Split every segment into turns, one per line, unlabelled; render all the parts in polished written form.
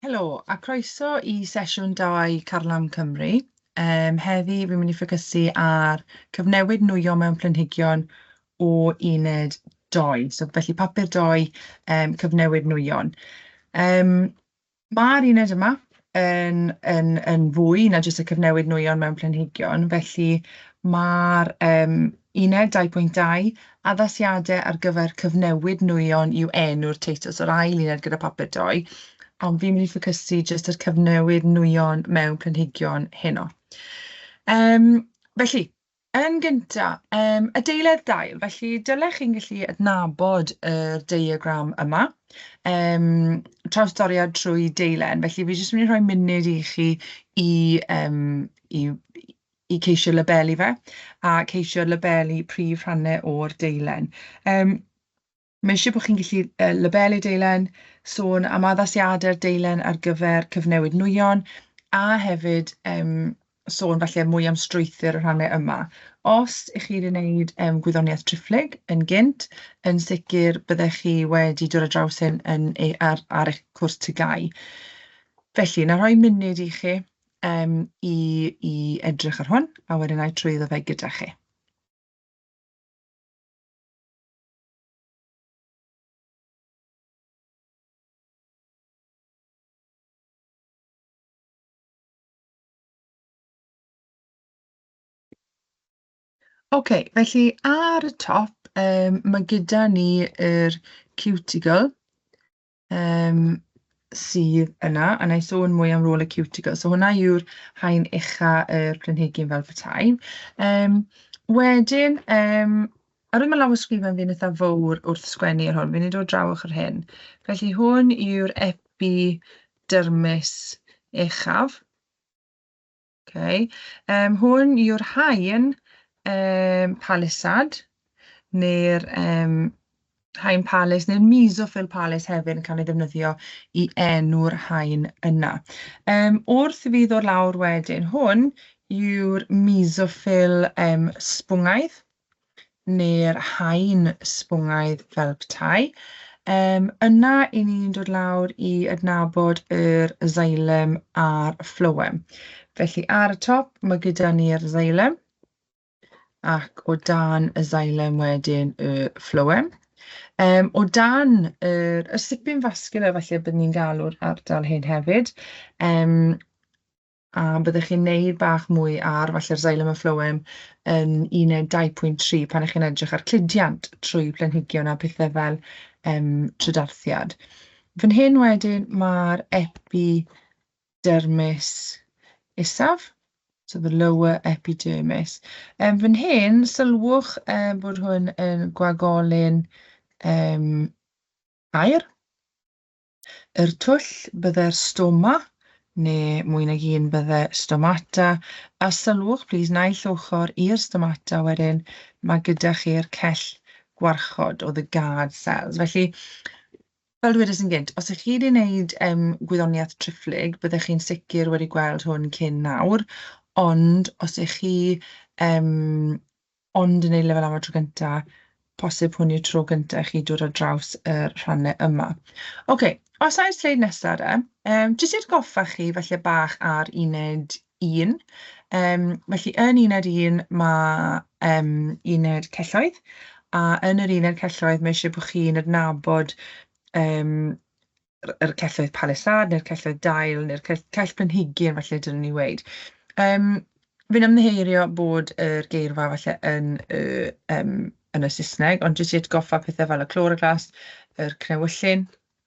Helo a croeso i sesiwn 2 Carlam Cymru. Heddi fi'n mynd i ffocysu ar cyfnewid nwyon mewn planhigion o uned 2. So felly papur 2, cyfnewid nwyon. Ma'r uned yma yn fwy na jyst y cyfnewid nwyon mewn planhigion, felly ma'r uned 2.2, addasiadau ar gyfer cyfnewid nwyon yw enw'r teitl, so'r ail uned gyda papur 2, ond fi'n mynd i ffocysu jyst ar cyfnewid nwyon mewn planhigion heno. Felly, yn gynta, adeiledd dail, felly dylech chi'n gallu adnabod yr diagram yma, trawstoriad trwy deilen, felly fi jyst yn mynd i rhoi munud i chi i ceisio labelu fe, a ceisio labelu prif rhannau o'r deilen. Mae eisiau bod chi'n gallu labelu deilen, sôn am addasiadau'r deilen ar gyfer cyfnewid nwyon, a hefyd sôn falle mwy am strwythur y rhannau yma. Os ych chi wedi gwneud gwyddoniaeth triphlyg yn gynt, yn sicr byddech chi wedi dod ar draws hyn ar eich cwrs TGAU. Felly, na rhoi munud i chi i edrych ar hwn, a wedyn wna i trwyddo fe gyda chi. Ok, felly ar y top, mae gyda ni yr cuticle sydd yna, a wna i sôn mwy am rôl y cuticle. So hwnna yw'r haen ucha yr planhigyn fel petai. Wedyn, ar ôl mae lawysgrifen fi'n eitha fawr wrth sgwennu ar hwn, fi'n mynd i dod draw ochr hyn. Felly hwn yw'r epidermis uchaf. Okay. Hwn yw'r haen palisad, neu'r haen palis, neu'r mesophyll palis hefyd yn cael ei ddefnyddio i enw'r haen yna. Wrth i fi ddod lawr wedyn, hwn yw'r mesophyll sbwngaidd, neu'r haen sbwngaidd fel petai. Yna i ni'n dod lawr i adnabod yr xylem a'r phloem. Felly ar y top mae gyda ni'r xylem, ac o dan y xylem wedyn y phloem. O dan y sipyn vascular falle byddwn ni'n galw'r ardal hyn hefyd. A byddwch chi'n neud bach mwy ar falle'r xylem a phloem yn uned 2.3 pan ych chi'n edrych ar cludiant trwy planhigion a pethau fel trydarthiad. Fan hyn wedyn mae'r epidermis isaf, so the lower epidermis. Fan hyn, sylwch bod hwn yn gwagolyn aer. Yr twll bydde'r stoma, neu mwy nag un bydde stomata, a sylwch plis naill ochr i'r stomata wedyn mae gyda chi'r cell gwarchod o the guard cells. Felly, fel dwedais yn gynt, os ych chi wedi gwneud gwyddoniaeth triphlyg, byddech chi'n sicr wedi gweld hwn cyn nawr, ond os ych chi ond yn neud lefel A am y tro gynta, posib hwn yw'r tro gynta i chi dod ar draws y rhannau yma. Ok, os ai'r sleid nesa de, jyst i atgoffa chi falle bach ar uned 1. Felly yn uned 1 ma' uned celloedd, a yn yr uned celloedd mae eisiau bod chi'n adnabod yr celloedd palisad, neu'r celloedd dail, neu'r cell planhigyn falle dylwn ni weud. Fi'n ymddiheurio bod yr geirfa falle yn y Saesneg, ond jyst i atgoffa pethau fel y chloroplast, yr cnewyllyn,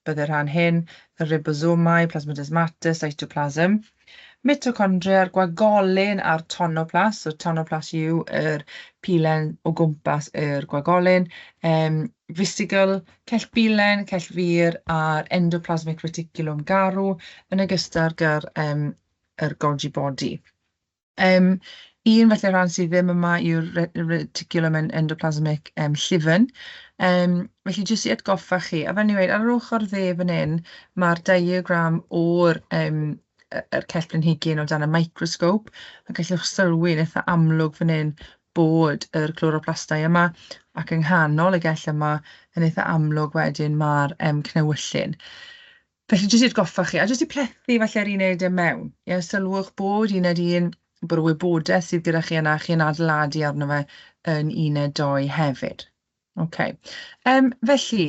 bydde'r rhan hyn, y ribosomau, plasmodesmata, cytoplasm, mitochondria, gwagolyn a'r tonoplast, so tonoplast yw yr pilen o gwmpas yr gwagolyn, vesicle, cell bilen, cell fur a'r endoplasmic reticulum garw, yn ogystal gyda'r yr Golgi body. Un falle rhan sydd ddim yma yw'r reticulum endoplasmic llyfn. Felly jyst i atgoffa chi, a fel ni'n weud, ar yr ochr dde fan hyn, mae'r diagram o'r yr cell planhigyn o dan y microscope, a gallwch sylwi yn eitha amlwg fan hyn bod yr chloroplastau yma, ac yng nghanol y gell yma yn eitha amlwg wedyn mae'r cnewyllyn. Felly jyst i atgoffa chi, a jyst i plethu falle'r unedau mewn, ie, sylwch bod uned un, bod y wybodaeth sydd gyda chi yna, chi'n adeiladu arno fe yn uned dou hefyd. Ok, felly,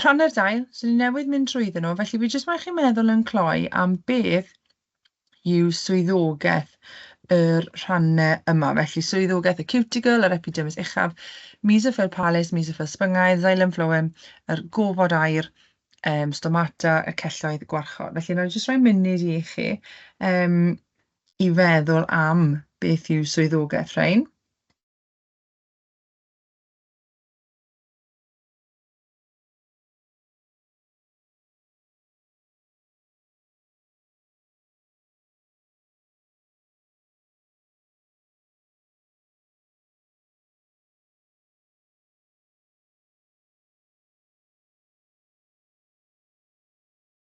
rhannau'r dail, so ni newydd mynd trwyddyn nhw, felly fi jyst moyn chi meddwl yn cloi am beth yw swyddogaeth yr rhannau yma. Felly swyddogaeth y cuticle, yr epidermis uchaf, mesophyll palus, mesophyll sbyngaidd, xylem phloem, yr gofod aer, stomata, y celloedd gwarchod. Felly wna i jyst rhoi munud i chi i feddwl am beth yw swyddogaeth rhain.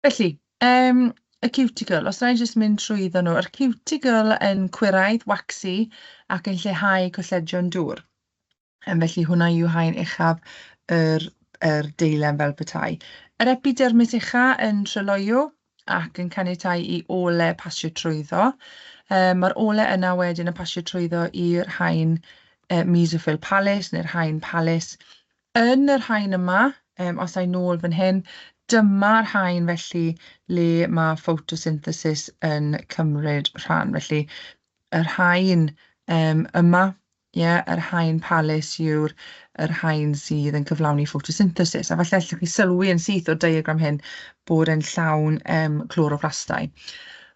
Felly, y cuticle, os wna i jyst mynd trwyddo nhw. Yr cuticle yn cwyraidd, waxy, ac yn lleihau colledion dŵr. Felly hwnna yw haen uchaf yr deilen fel petai. Yr epidermis ucha yn tryloyw ac yn caniatáu i ole pasio trwyddo. Mae'r ole yna wedyn yn pasio trwyddo i'r haen mesophyll palus neu'r haen palus. Yn yr haen yma, os ai nôl fan hyn, dyma'r haen felly le mae photosynthesis yn cymryd rhan. Felly yr haen yma, ie, yr haen palus yw'r yr haen sydd yn cyflawni photosynthesis. A falle allwch chi sylwi yn syth o'r diagram hyn bod e'n llawn chloroplastau.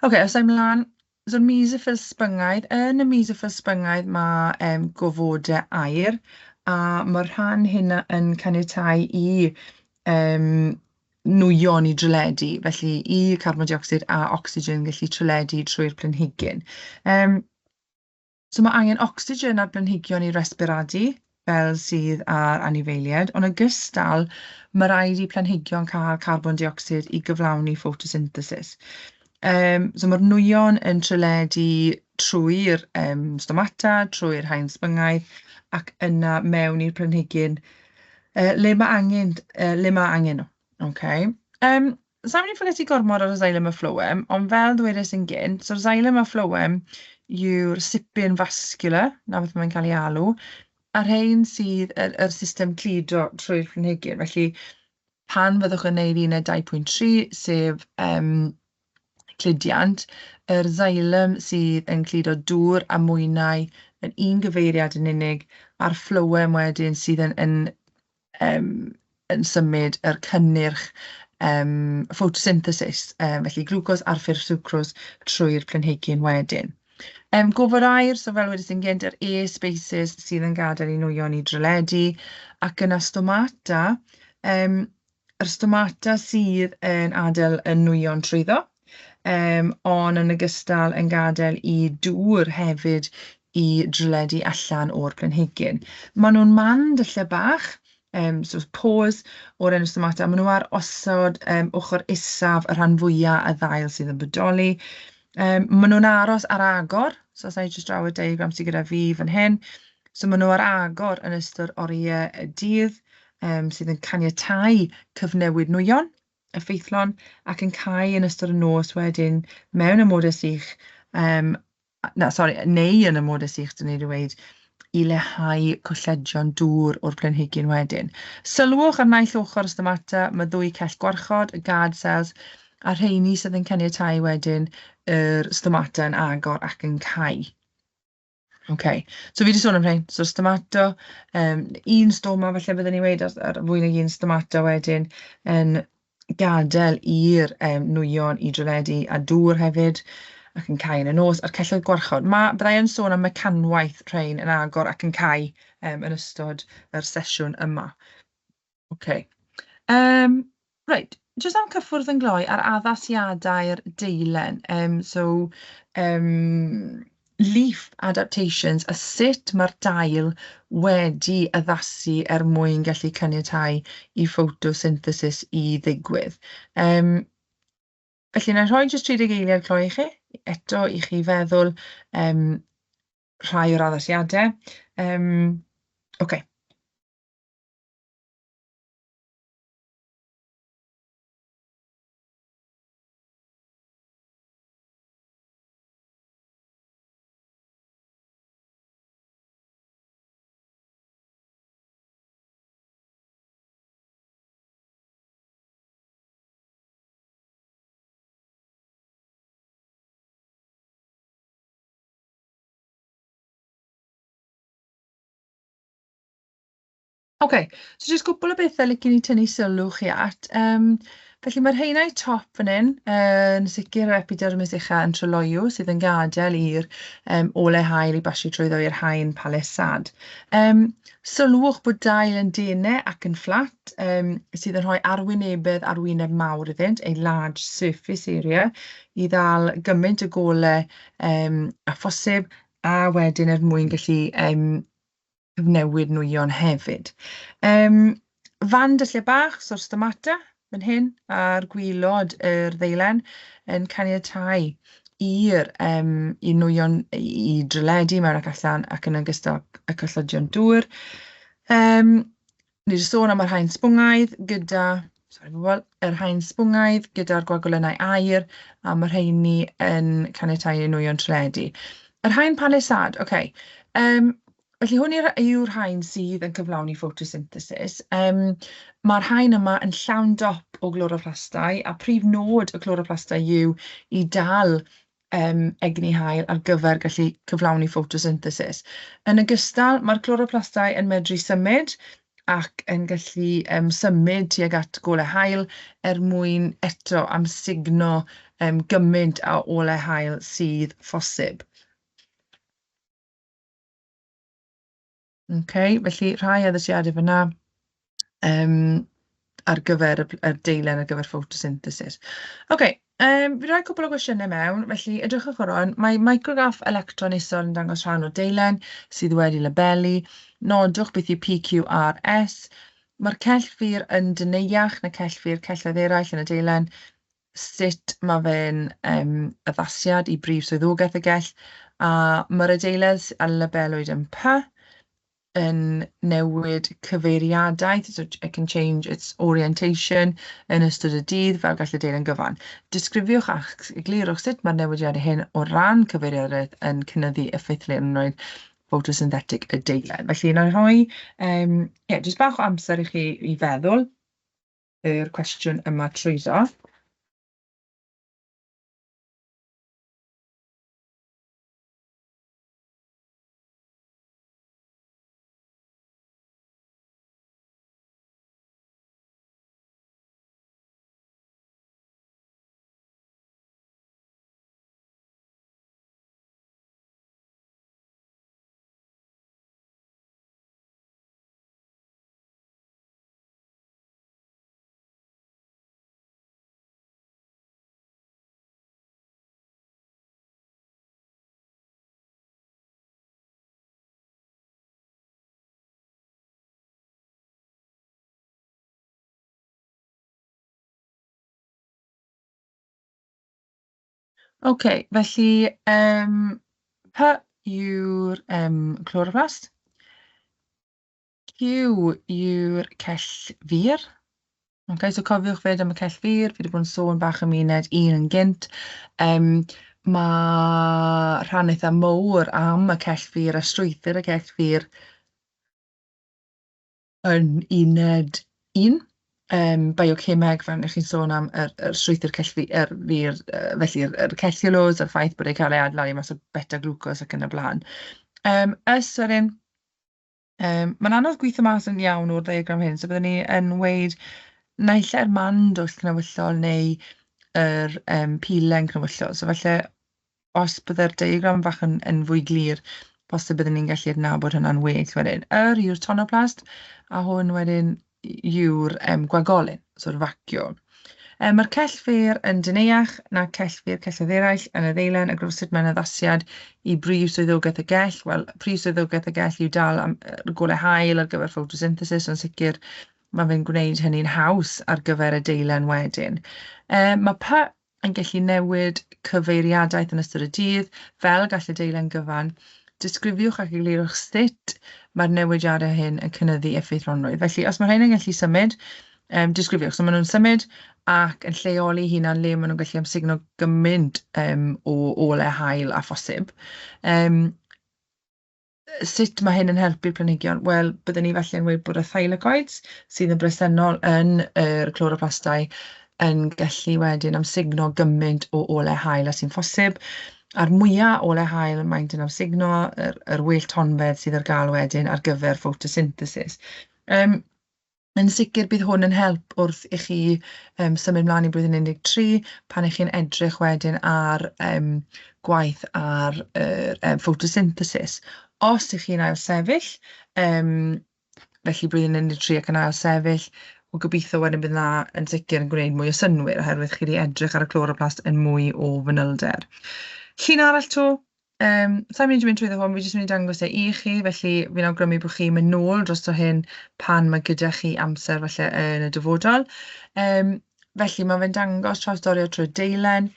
Oce, os ai mlaen, so'r mesophyll sbyngaidd. Yn y mesophyll sbyngaidd mae gofodau aer, a mae'r rhan hynna yn caniatáu i nwyon i dryledu, felly i carbon dioxid a ocsigen gallu tryledu trwy'r planhigyn. So mae angen ocsigen ar blanhigion i resbiradu, fel sydd ar anifeiliaid, ond ogystal mae rhaid i planhigion cael carbon dioxid i gyflawni photosynthesis. So mae'r nwyon yn tryledu trwy'r stomata, trwy'r haen sbyngaidd, ac yna mewn i'r planhigyn, le mae angen nhw. Okay. Sa'n mynd i ffocysu gormod ar y xylem a phloem, ond fel ddwedais yn gynt, so'r xylem a phloem yw'r sipyn vascular, na beth mae'n cael ei alw, a'r rhain sydd yr system cludo trwy'r planhigyn. Felly, pan fyddwch yn neud uned 2.3, sef cludiant, yr xylem sydd yn cludo dŵr a mwynau yn un gyfeiriad yn unig, a'r phloem wedyn sydd yn symud yr cynnyrch photosynthesis, felly glwcos ar ffurf sucrose trwy'r planhigyn wedyn. Gofod aer, so fel wedes i'n gynt, yr air spaces sydd yn gadael i nwyon i dryledu, ac yna stomata, yr stomata sydd yn adael y nwyon trwyddo, ond yn ogystal yn gadael i dŵr hefyd i dryledu allan o'r planhigyn. Maen nhw'n man dyllau bach, so pores o'r enw stomata, maen nhw ar osod ochr isaf y rhan fwyaf y ddail sydd yn bodoli. Maen nhw'n aros ar agor, so os I jyst draw y diagram sydd gyda fi fan hyn, so maen nhw ar agor yn ystod oriau y dydd, sydd yn caniatáu cyfnewid nwyon effeithlon ac yn cau yn ystod y nos wedyn mewn amodau sych, na, sori, neu yn amodau sych, dyn ni wedi weud, i leihau colledion dŵr o'r planhigyn wedyn. Sylwch ar naill ochr y stomata, mae ddwy cell gwarchod, y guard cells, a rheini sydd yn caniatáu wedyn yr stomata yn agor ac yn cau. So fi wedi sôn am rhain. So stomato, un stoma falle byddwn ni'n weud, ar fwy nag un stomata wedyn yn gadael i'r nwyon i dryledu a dŵr hefyd, ac yn cau yn y nos, a'r celloedd gwarchod. Byddai yn sôn am mecanwaith rhain yn agor ac yn cau yn ystod yr sesiwn yma. Reit, jyst am cyffwrdd yn gloi ar addasiadau'r deilen. So, leaf adaptations, a sut mae'r dail wedi addasu er mwyn gallu caniatáu i photosynthesis i ddigwydd. Felly, wna i rhoi jyst 30 eiliad cloi i chi, eto i chi feddwl rhai o'r addasiadau. Okay. Ok, so jyst cwpl o bethau licen i tynnu sylw chi at. Felly mae'r haenau top fan hyn yn sicr yr epidermis ucha yn tryloyw sydd yn gadael i'r ole haul i basio trwyddo i'r haen palisad. Sylwch bod dail yn denau ac yn fflat, sydd yn rhoi arwynebedd arwyneb mawr iddynt, a large surface area, i ddal gymaint o gole a phosib, a wedyn er mwyn gallu cyfnewid nwyon hefyd. Fan dyllau bach, so'r stomata, fan hyn, ar gwylod yr ddeilen, yn caniatáu i'r i nwyon i dryledu mewn ac allan, ac yn ogystal y colledion dŵr. Ni wedi sôn am yr haen sbwngaidd gyda, sorry, bobl, yr haen sbwngaidd gyda'r gwagolynnau aur, a mae'r rheini yn caniatáu i nwyon tryledu. Yr haen palisad, oce. Felly hwn yw'r haen sydd yn cyflawni photosynthesis. Mae'r haen yma yn llawn dop o gloroplastau, a prif nod y cloroplastau yw i dal egni haul ar gyfer gallu cyflawni photosynthesis. Yn ogystal, mae'r cloroplastau yn medru symud ac yn gallu symud tuag at golau haul er mwyn eto amsugno gymaint o olau haul sydd phosib. Ok, felly rhai addasiadau fan'na ar gyfer y deilen ar gyfer photosynthesis. Ok, fi rhoi cwpl o gwestiynau mewn, felly edrychwch ar hwn. Mae micrograff electron isod yn dangos rhan o'r deilen sydd wedi labelu. Nodwch beth yw PQRS. Mae'r cell fur yn deneuach na cell fur celloedd eraill yn y deilen. Sut mae fe'n addasiad i brif swyddogaeth y gell, a mae'r adeiledd a labelwyd yn P yn newid cyfeiriadaeth, so it can change its orientation yn ystod y dydd fel gall y deilen gyfan. Disgrifiwch ac eglurwch sut mae'r newidiadau hyn o ran cyfeiriadaeth yn cynyddu effeithlonrwydd photosynthetic y deilen. Felly, wna i rhoi ie, jyst bach o amser i chi i feddwl yr cwestiwn yma trwyddo. Ok, felly P yw'r chloroplast, Q yw'r cell fur. Ok, so cofiwch fyd am y cell fur, fi wedi bod yn sôn bach am uned 1 yn gynt. Ma' rhan eitha mowr am y cell fur a strwythur y cell fur yn uned 1. Biocemeg, fel wnech chi'n sôn am yr strwythur cell yr fur, felly yr cellulose a'r ffaith bod e'n cael ei adeiladu mas o beta-glucose ac yn y blaen. Ys wedyn, mae'n anodd gweithio mas yn iawn o'r ddiagram hyn, so byddwn ni yn weud naill ai'r mandwll cnewyllol neu yr pilen cnewyllol. So falle os bydde'r diagram fach yn fwy glir, bosib byddwn ni'n gallu adnabod hwnna'n well wedyn. Yr yw'r tonoplast, a hwn wedyn yw'r gwagolyn, so'r vacuole. Mae'r cell fur yn deneuach na cell fur celloedd eraill yn y ddeilen, ac sut mae'n addasiad i brif swyddogaeth y gell. Wel, prif swyddogaeth y gell yw dal am golau haul ar gyfer photosynthesis, ond sicr mae fe'n gwneud hynny'n haws ar gyfer y deilen wedyn. Mae P yn gallu newid cyfeiriadaeth yn ystod y dydd, fel gall y deilen gyfan. Disgrifiwch ac eglurwch sut mae'r newidiadau hyn yn cynyddu effeithlonrwydd. Felly, os mae rhain yn gallu symud, disgrifiwch. So maen nhw'n symud ac yn lleoli hunan le maen nhw'n gallu amsugno gymaint o olau haul a phosib. Sut mae hyn yn helpu'r planhigion? Wel, byddwn ni falle yn gweud bod y thylakoids sydd yn bresennol yn yr chloroplastau yn gallu wedyn amsugno gymaint o olau haul a sy'n phosib. A'r mwyaf olau haul maent yn amsugno, yr well tonfedd sydd ar gael wedyn ar gyfer photosynthesis. Yn sicr bydd hwn yn help wrth i chi symud mlaen i blwyddyn 13 pan 'y chi'n edrych wedyn ar gwaith ar yr photosynthesis. Os 'y chi'n ailsefyll, felly blwyddyn 13 ac yn ailsefyll, wel gobeithio wedyn bydd 'na yn sicr yn gwneud mwy o synnwyr oherwydd chi 'di edrych ar y chloroplast yn mwy o fanylder. Llun arall 'to. Sa i'n mynd i mynd trwyddo hwn, fi jyst yn mynd i dangos e i chi, felly fi'n awgrymu bod chi'n mynd nôl drosto hyn pan mae gyda chi amser falle yn y dyfodol. Felly ma' fe'n dangos trawstoriad trwy'r deilen,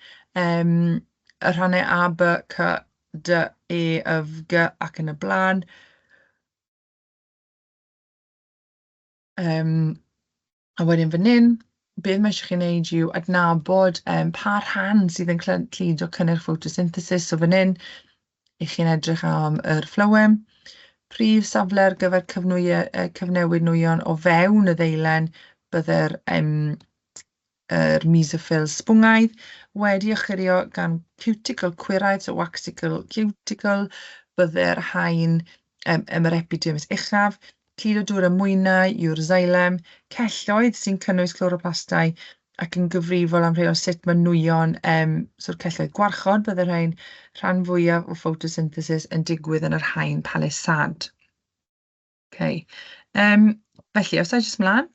y rhannau A, B, C, D, E, F, G ac yn y blaen. A wedyn fan hyn, beth mae eisiau chi wneud yw adnabod pa rhan sydd yn cludo cynnyrch photosynthesis. So fan hyn, 'y chi'n edrych am yr phloem, prif safle ar gyfer cyfnewid nwyon o fewn y ddeilen, bydde'r yr mesophyll sbwngaidd wedi ochurio gan cuticle cwyraidd, so waxical cuticle, bydde'r haen ym yr epidermis uchaf, cludo dŵr a mwynau yw'r xylem, celloedd sy'n cynnwys chloroplastau ac yn gyfrifol am rhai o sut mae nwyon, so'r celloedd gwarchod, bydde'r rhain, rhan fwyaf o photosynthesis yn digwydd yn yr haen palisad. Okay. Felly, os I jyst mlaen,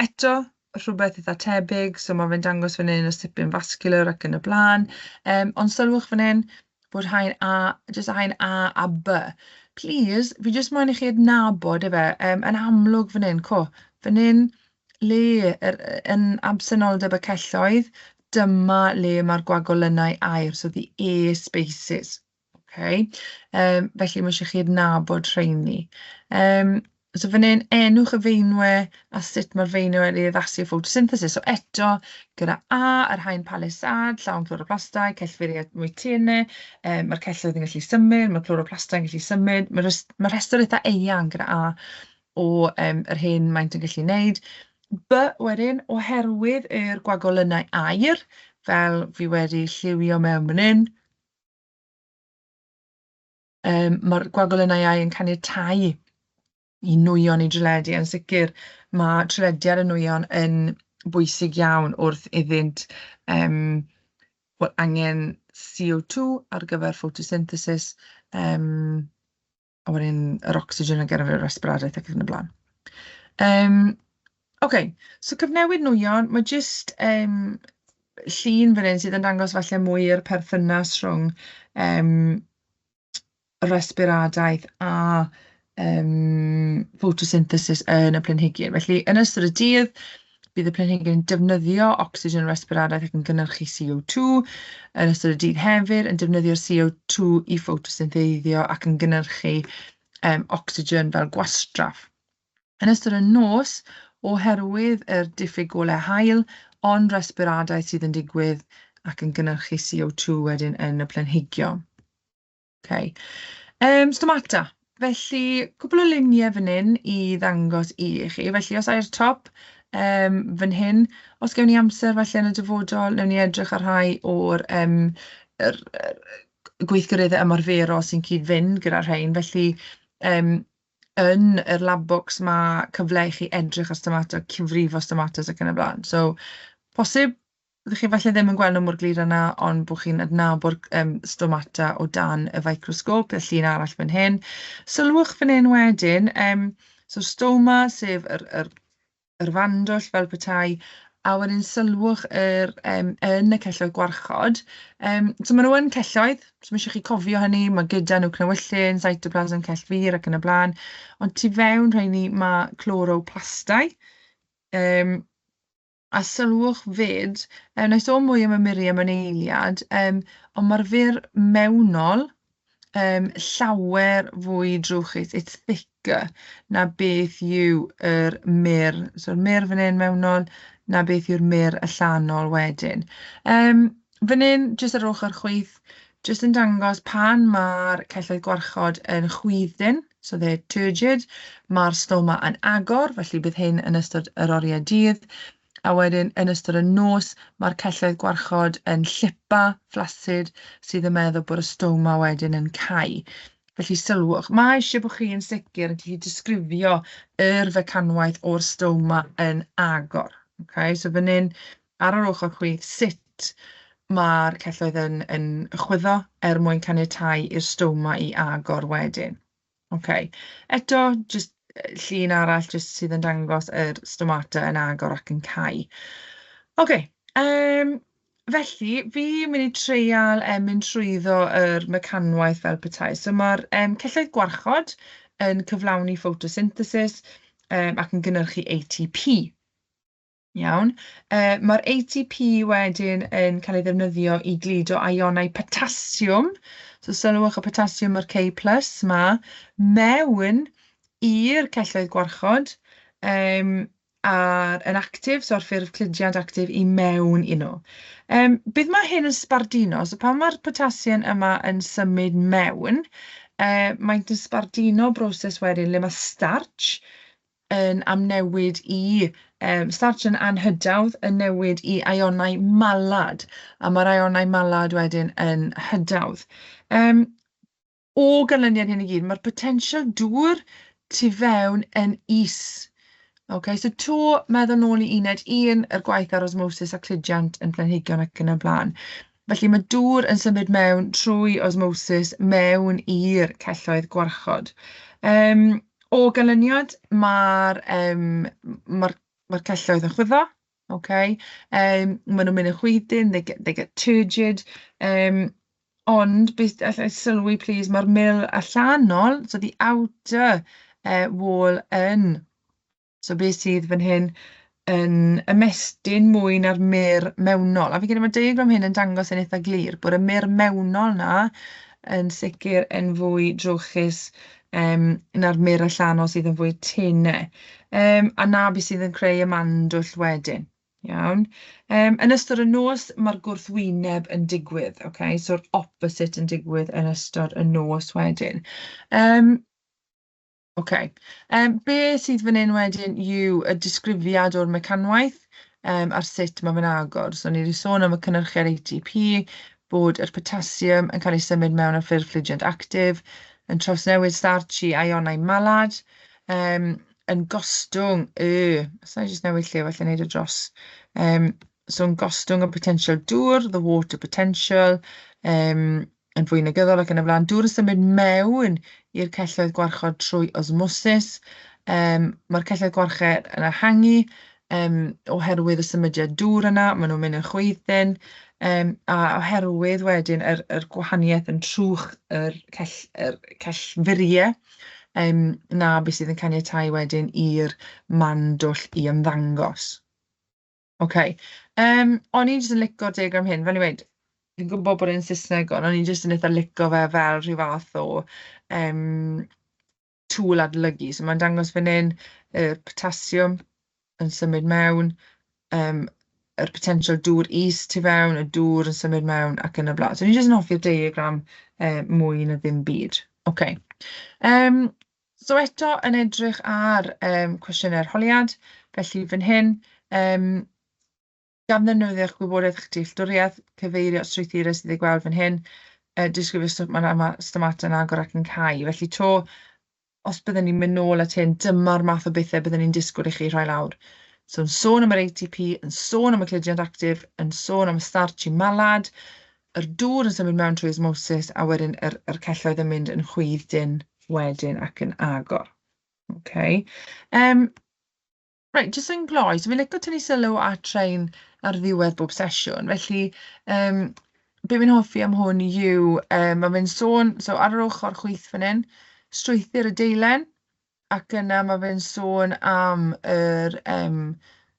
eto, rhywbeth eitha tebyg, so ma' fe'n dangos fan hyn y sipyn vascular ac yn y blaen, ond sylwch fan hyn bod haen A, jyst haen A a B. Please, fi jyst moyn i chi adnabod ife, yn amlwg fan hyn, co, fan hyn le, yn absenoldeb y celloedd, dyma le mae'r gwagolynnau aer, so the air spaces. Okay. Felly mae eisiau chi adnabod rheini. So fan hyn, enwch y feinwe a sut mae'r feinwe wedi addasu i photosynthesis. So eto, gyda A, yr haen palisad, llawn chloroplastau, cellfuriau mwy tenau, mae'r celloedd yn gallu symud, mae'r chloroplastau yn gallu symud, mae'r rhestr eitha eang gyda A o yr hyn maent yn gallu wneud. B wedyn, oherwydd yr gwagolynnau aer, fel fi wedi lliwio mewn fan hyn, mae'r gwagolynnau aer yn caniatáu i nwyon i dryledu. Yn sicr, mae trylediad y nwyon yn bwysig iawn wrth iddynt wel, angen CO2 ar gyfer photosynthesis, a wedyn yr ocsigen ar gyfer y resbiradaeth ac yn y blaen. Ok, so cyfnewid nwyon, mae jyst llun fan hyn sydd yn dangos falle mwy i'r perthynas rhwng resbiradaeth a photosynthesis yn y planhigyn. Felly, yn ystod y dydd, bydd y planhigyn yn defnyddio ocsigen resbiradaeth ac yn gynhyrchu CO2. Yn ystod y dydd hefyd, yn defnyddio'r CO2 i ffotosyntheiddio ac yn gynhyrchu ocsigen fel gwastraff. Yn ystod y nos, oherwydd yr diffyg golau haul, ond resbiradaeth sydd yn digwydd ac yn gynhyrchu CO2 wedyn yn y planhigion. Okay. Stomata. Felly, cwpl o luniau fan hyn i ddangos i chi. Felly, os ai'r top fan hyn, os gewn ni amser falle yn y dyfodol, wnawn ni edrych ar rhai o'r yr gweithgareddau ymarferol sy'n cyd-fynd gyda'r rhain. Felly, yn yr lab books ma' cyfle i chi edrych ar stomata, cyfrifo stomatas ac yn y blaen. So, posib, byddwch chi falle ddim yn gweld nhw mor glir yna, ond bod chi'n adnabod stomata o dan y ficrosgop, y llun arall fan hyn. Sylwch fan hyn wedyn, so stoma, sef yr fandwll fel petai, a wedyn sylwch yn y celloedd gwarchod. So maen nhw yn celloedd, so mae eisiau chi cofio hynny, mae gyda nhw cnewyllyn, cytoplasm, cell fur ac yn y blaen, ond tu fewn rheini mae chloroplastau. A sylwch fyd, wna i sôn mwy am y muriau mewn eiliad, ond mae'r fur mewnol llawer fwy drwchus, it's thicker na beth yw yr mur. So'r mur fan hyn mewnol, na beth yw'r mur allanol wedyn. Fan hyn, jyst ar ochr chwith, jyst yn dangos pan mae'r celloedd gwarchod yn chwyddyn, so they're turgid, mae'r stoma yn agor, felly bydd hyn yn ystod yr oriau dydd. A wedyn yn ystod y nos, mae'r celloedd gwarchod yn llipa, flaccid, sydd yn meddwl bod y stoma wedyn yn cau. Felly sylwch, mae eisiau bod chi yn sicr yn gallu disgrifio yr fecanwaith o'r stoma yn agor. Okay? So fan hyn, ar yr ochr chwith, sut mae'r celloedd yn, yn chwyddo er mwyn caniatáu i'r stoma i agor wedyn. Okay. Eto, jyst llun arall jyst sydd yn dangos yr stomata yn agor ac yn cau. Ocê, felly fi'n mynd i treial mynd trwyddo yr mecanwaith fel petai. So ma'r celloedd gwarchod yn cyflawni photosynthesis ac yn gynhyrchu ATP. Iawn. Ma'r ATP wedyn yn cael ei ddefnyddio i gludo ionau potasiwm, so sylwch y potasiwm a'r K plus 'ma, mewn i'r celloedd gwarchod, a'r yn actif, so ar ffurf cludiant actif i mewn i nhw. Beth mae hyn yn sbarduno? So pan mae'r potasiwm yma yn symud mewn, maent yn sbarduno broses wedyn le mae starch yn amnewid i, starch yn anhydawdd yn newid i ionau malad, a mae'r ionau malad wedyn yn hydawdd. O ganlyniad hyn i gyd, mae'r potensial dŵr tu fewn yn is. Okay, so 'to, meddwl nôl i uned 1, yr gwaith ar osmosis a cludiant yn planhigion ac yn y blaen. Felly mae dŵr yn symud mewn trwy osmosis mewn i'r celloedd gwarchod. O ganlyniad, mae'r ma ma celloedd yn chwyddo, okay? Maen nhw'n mynd yn chwyddyn, they get turgid, ond beth allai sylwi plîs, mae'r mur allanol, so the outer wall yn, so beth sydd fan hyn yn ymestyn mwy na'r mur mewnol. A fi'n credu mae diagram hyn yn dangos yn eitha glir bod y mur mewnol 'na yn sicr yn fwy drwchus na'r mur allanol sydd yn fwy tenau. A 'na beth sydd yn creu y mandwll wedyn. Iawn. Yn ystod y nos, mae'r gwrthwyneb yn digwydd. Okay? So'r opposite yn digwydd yn ystod y nos wedyn. Ocê. Be sydd fan hyn wedyn yw y disgrifiad o'r mecanwaith ar sut ma' fe'n agor. So ni 'di sôn am y cynhyrchiad ATP, bod yr potasiwm yn cael ei symud mewn ar ffurf cludiant actif, yn trawsnewid starch i ionau malad, yn gostwng y... Os wna i jyst newid lle, falle wneud e dros. So yn gostwng y potensial dŵr, the water potential, yn fwy negyddol ac yn y blaen. Dŵr yn symud mewn i'r celloedd gwarchod trwy osmosis. Mae'r celloedd gwarchod yn ehangu oherwydd y symudiad dŵr yna, maen nhw'n mynd yn chwyddyn, a oherwydd wedyn yr gwahaniaeth yn trwch yr cellfuriau, 'na beth sydd yn caniatáu wedyn i'r mandwll i ymddangos. OK, o'n i jyst yn lico'r diagram hyn, fel o'n i'n weud, fi'n gwybod bod e'n Saesneg, ond o'n i jyst yn eitha lico fe fel rhyw fath o tool adolygu. So mae'n dangos fan hyn y potasiwm yn symud mewn, yr potensial dŵr is tu fewn, y dŵr yn symud mewn ac yn y blaen. So o'n i jyst yn hoffi'r diagram mwy na ddim byd. OK. So eto yn edrych ar cwestiynau arholiad, felly fan hyn, gan ddefnyddio'ch gwybodaeth a'ch dealltwriaeth, cyfeirio at strwythurau sydd eu gweld fan hyn, disgrifio sut ma' stomata yn agor ac yn cau. Felly 'to, os byddwn ni'n mynd nôl at hyn, dyma'r math o bethau byddwn ni'n disgwyl i chi rhoi lawr. So yn sôn am yr ATP, yn sôn am y cludiant actif, yn sôn am y starch i malad, yr dŵr yn symud mewn trwy osmosis, a wedyn yr celloedd yn mynd yn chwyddyn wedyn ac yn agor. Okay. Reit, jyst yn gloi, so fi'n licio tynnu sylw at rhain ar ddiwedd bob sesiwn. Felly, be fi'n hoffi am hwn yw, ma' fe'n sôn, so ar yr ochr chwith fan hyn, strwythur y deilen, ac yna ma' fe'n sôn am yr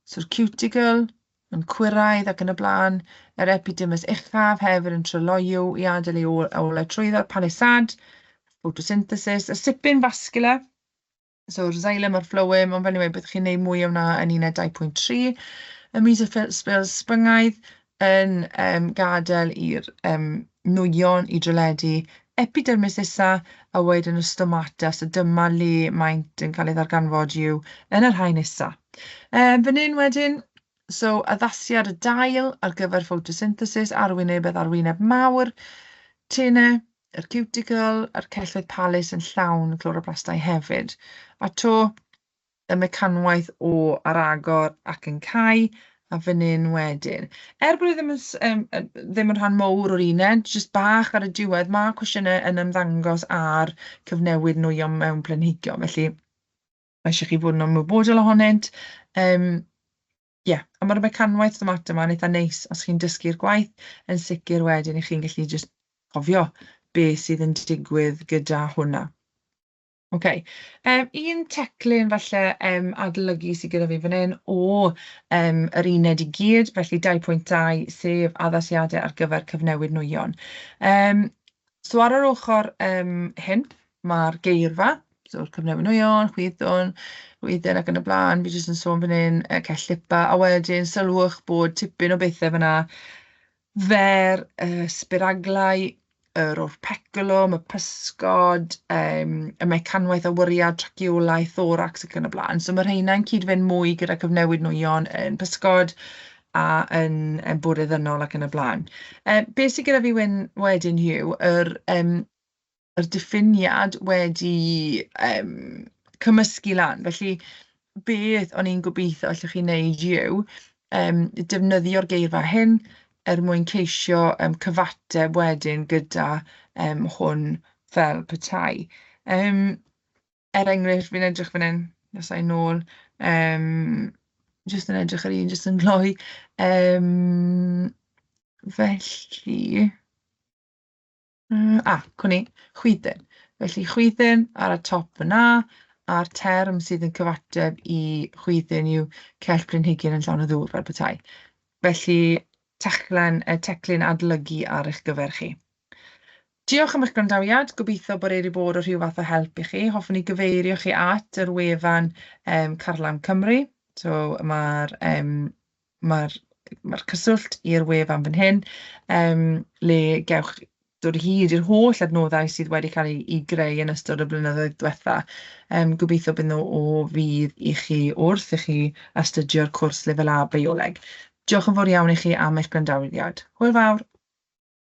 so'r cuticle, yn cwyraidd ac yn y blaen, yr epidermis uchaf hefyd yn tryloyw i adael ei olau trwyddo, palisade, photosynthesis, y sipyn vascular, so'r xylem a'r phloem, ond fel ni'n gweud, byddwch chi'n gwneud mwy o hwnna yn uned 2.3. Y mesophyll sbyngaidd yn gadael i'r nwyon i dryledu, epidermis isa, a wedyn y stomata, so dyma le maent yn cael ei ddarganfod yw yn yr haen isa. Fan hyn wedyn, so addasiad y dail ar gyfer photosynthesis, arwynebedd arwyneb mawr, tenau. yr cuticle a'r celloedd palus yn llawn cloroplastau hefyd. A 'to, y mecanwaith o ar agor ac yn cau, a fan hyn wedyn. Er bod e ddim yn ddim yn rhan mowr o'r uned, jyst bach ar y diwedd, ma' cwestiynau yn ymddangos ar cyfnewid nwyon mewn planhigion, felly mae eisiau chi fod yn ymwybodol ohonynt. Ie, a ma'r mecanwaith tomato 'ma'n eitha neis os chi'n dysgu'r gwaith, yn sicr wedyn 'y chi'n gallu jyst cofio beth sydd yn digwydd gyda hwnna. Ok, un teclyn falle adolygu sydd gyda fi fan hyn o yr uned i gyd, felly 2.2, sef addasiadau ar gyfer cyfnewid nwyon. So ar yr ochr hyn, ma'r geirfa, so'r cyfnewid nwyon, chwyddwn, chwyddyn ac yn y blaen, fi jyst yn sôn fan hyn, cell lipa, a wedyn sylwch bod tipyn o bethe fan'na fer sbiraglau, yr orpeculum, y pysgod, y mecanwaith awyriad, traciolau, thorax ac yn y blaen. So ma' rheina'n cyd-fynd mwy gyda cyfnewid nwyon yn pysgod a yn bwrdd ddynol ac yn y blaen. Be sy gyda fi wedyn yw yr diffiniad wedi cymysgu lan. Felly beth o'n i'n gobeithio allwch chi wneud yw defnyddio'r geirfa hyn er mwyn ceisio cyfateb wedyn gyda hwn fel petai. Er enghraifft, fi'n edrych fan hyn, nesa i nôl, jyst yn edrych ar un, jyst yn gloi. Felly, cwn i, chwyddyn. Felly chwyddyn ar y top fyna, a'r term sydd yn cyfateb i chwyddyn yw cell planhigyn yn llawn o ddŵr fel petai. Felly teclyn adolygu ar eich gyfer chi. Diolch am eich gwrandawiad, gobeithio bod e wedi bod o rhyw fath o help i chi. Hoffwn i gyfeirio chi at yr wefan Carlam Cymru. So ma'r cyswllt i'r wefan fan hyn, le gewch dod o hyd i'r holl adnoddau sydd wedi cael eu greu yn ystod y blynyddoedd diwetha. Gobeithio bydd nhw o fudd i chi wrth i chi astudio'r cwrs Lefel A Bioleg. Diolch yn fawr iawn i chi am eich gwrandawiad. Hwyl fawr!